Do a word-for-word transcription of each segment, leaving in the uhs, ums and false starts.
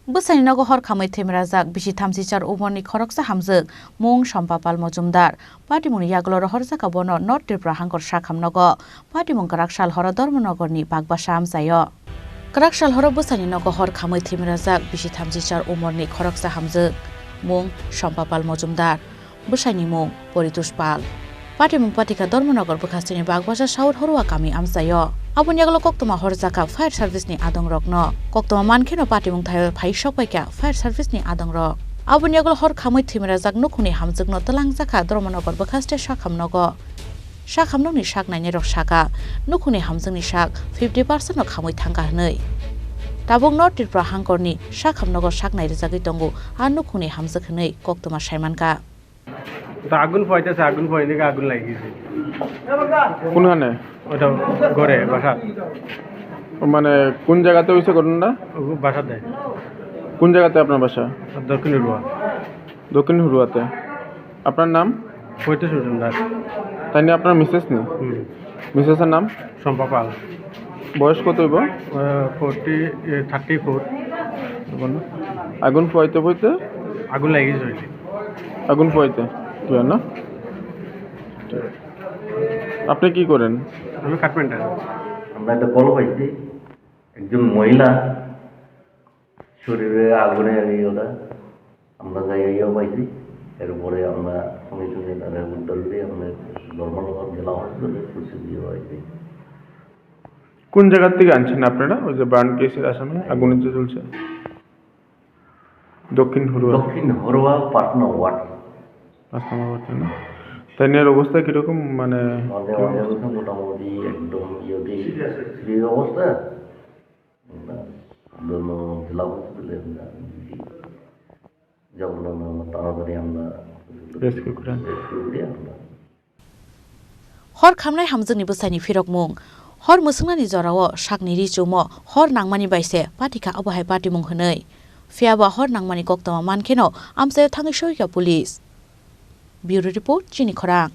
Bwsani nogo hor khamwi thwimrajak bisi thamchi char umorni khoroksa hamjwk, mung Sompa Pal Mojumdar. Patimungni yagulo rohorjak abono North Tripura hangkor sakham nogo. Patimung kwrak sal horo Dharmanagarni Bagbasa amchaio. Kwrak sal horo bwsani nogo hor khamwi thwimrajak bisi thamchi char umorni khoroksa hamjwk, mung Sompa Pal Mojumdar. Bwsaini mung Poritosh Pal. Patimung patikha Dharmanagar bwkhasteni Bagbasa South Horwa kami amchaio. Aboni yagulo koktwma horjakha fire service ni adongrokno. Koktwma mankheno patimung thaio phai sokpaikha fire service ni adongrok. Aboni yagulo hor khamwi thwimrajak nukhungni hamjwkno twlangjakha Dharmanagar bwkhaste sakham nogo. Sakham nokni sak nainairok sakha, nukhungni hamjwkni sak fifty percent no khamwi thangkha hwnwi. Tabuk North Tripura hangkorni sakham nogo sak nairijagwi tongo a nukhungni hamjwk hwnwi koktwma saimankha. তো আগুন ফুয়াইতেছে, আগুন ফুয়াই নাকি আগুন লাগি গেছে। কোনখানে? ওটা ঘরে, বাসা। মানে কোন জায়গাতে হয়েছে ঘটনাটা? ও বাসাতে। কোন জায়গাতে আপনার বাসা? দক্ষিণ হুরুয়া। দক্ষিণ হুরুয়াতে। আপনার নাম? পঁয়ত্রিশ মজুমদার। তাই নিয়ে আপনার মিসেস নেই? হুম। মিসেসের নাম? শম্পা পাল। বয়স কত হইব? আহ, ফর্টি, এ, থার্টি ফোর। আগুন ফুয়াইতে ফুয়াইতে? আগুন লেগে গেছে আর কি। আগুন ফুয়াইতে? কি হয় না? আপনি কি করেন? আমি কার্পেন্টার। আমরা একটা কল পাইছি, একজন মহিলা শরীরে আগুনের ইয়েটা, আমরা যাই ইয়ে পাইছি। এরপরে আমরা সঙ্গে সঙ্গে তারা উদ্ধার করে আমরা ধর্মনগর জেলা হসপিটালে পৌঁছে দিয়ে পাইছি। কোন জায়গা থেকে আনছেন আপনারা ওই যে বার্ন কেসের আসামি, আগুনের যে চলছে? দক্ষিণ হুরুয়া। দক্ষিণ হুরুয়া পাঁচ নম্বর ওয়ার্ড। পাঁচ নম্বর ওয়ার্ড, তাই না? তাই নিয়ে অবস্থা কিরকম, মানে, আমাদের, কিরকম আমাদের অবস্থা? অবস্থা মোটামুটি একদম ইয়ে, সিরিয়াস অবস্থা। আমরা জেলা হসপিটালে আমরা যেমন আমরা তাড়াতাড়ি আমরা রেস্কিউ করে। রেস্কিউ করে আমরা। Hor khamnai hamjwkni bwsaini phirokmung. Hor mwswngnani jorao sakni ri chumo hor nangmani bai se patikha, abo hai patimung hwnwi. Phiya ba hor nangmani koktwma mankheno amchaio thangwi soikha police. Bureau Report, Chini Khorang.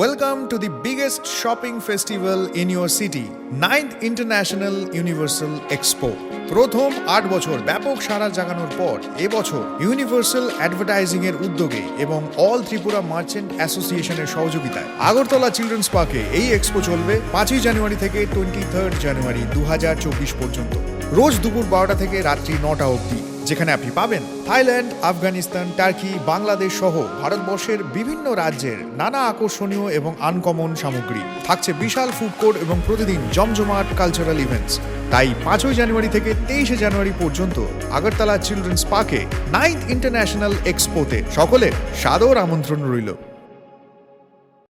Welcome to the biggest shopping festival in your city, ninth International Universal Expo. প্রথম আট বছর ব্যাপক সাড়া জাগানোর পর এবছর universal advertising এর উদ্যোগে এবং অল ত্রিপুরা মার্চেন্ট অ্যাসোসিয়েশনের সহযোগিতায় আগরতলা চিলড্রেন্স পার্কে এই এক্সপো চলবে পাঁচই জানুয়ারি থেকে টোয়েন্টি থার্ড জানুয়ারি দু হাজার চব্বিশ পর্যন্ত, রোজ দুপুর বারোটা থেকে রাত্রি নটা অবধি, যেখানে আপনি পাবেন থাইল্যান্ড, আফগানিস্তান, টার্কি, বাংলাদেশ সহ ভারতবর্ষের বিভিন্ন রাজ্যের নানা আকর্ষণীয় এবং আনকমন সামগ্রী। থাকছে বিশাল ফুড কোর্ট এবং প্রতিদিন জমজমাট কালচারাল ইভেন্টস। তাই পাঁচই জানুয়ারি থেকে তেইশে জানুয়ারি পর্যন্ত আগরতলা চিলড্রেন্স পার্কে নাইন্থ ইন্টারন্যাশনাল এক্সপোতে সকলের সাদর আমন্ত্রণ রইল।